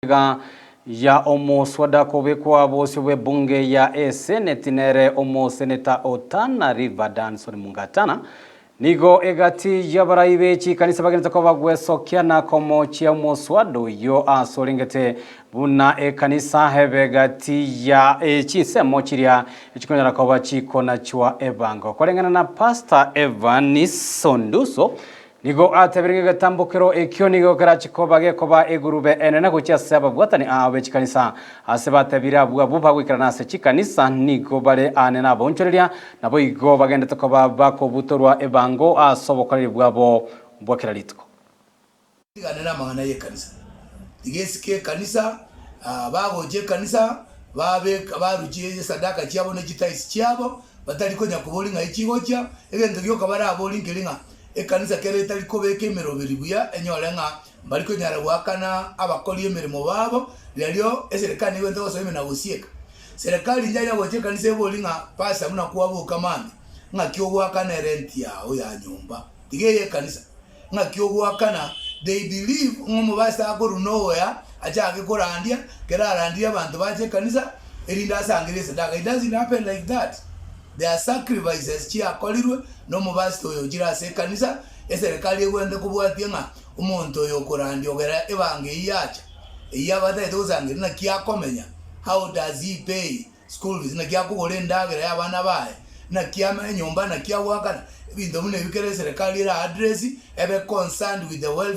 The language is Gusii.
Iga ya omoswada kobekwa bosio bw'ebunge ya eseneti nere omoseneta o Tana River Danson Mungatana nigo egati y'abarai be chikanisa bagenete koba gwesokia na komochia omoswada oyio ase orengete buna ekanisa ebe egati ya chinsemo chiria chikonyara koba chikonachwa ebango. Koreng'ana na Pastor Evanis Onduso Nigo atebire ng'a egetambokero ekio nigo kerache koba gekoba egurube enene gochia ase ababwatani ao be chikanisa. Ase batebire abwo abwo bagoikerana ase chikanisa nigo bare aane nabaonchoreria, naboigo bagendete koba bakobutorwa ebango ase obokoreri bwabo bwa kera rituko. Tigane namang'ana y'ekanisa, tiga esike ekanisa, bagocha ekanisa babeka baruchie esadaka chiabo ne chitaisi chiabo, batari konya koboria ng'ai chigochia, egento gioka baraborie nkeri ng'a Ekanisa kera etari kobeka emeroberi buya enyore ng'a mbari konyara goakana abakori emeremo babo, riario eserekari nigo egento gosoa ime na gosieka. Serekari njanya gocha ekanisa ebori ng'a pastor buna kwaboka mambia, ng'aki ogoakana erent yao ya nyomba, tiga eye ekanisa, ng'aki ogoakana, they believe ng'a omopastor akorwa nowhere achake korandia, kero arandirie abanto bache ekanisa erinde asangererie esadaka, it doesn't happen like that. There are sacrifices chiakorirwe nomobasito oyo ochire ase ekanisa, eserekari egwenerete kobwatia ng'a omonto oyo okorandia ogera ebango eyio yacha, eyio abatagete gosangereria naki akomenya, how does he pay school fees, naki akogora endagera ya abana baye, naki ame enyomba naki agoakana, ebinto buna ebi kera eserekari era address ebe concerned with the welfare.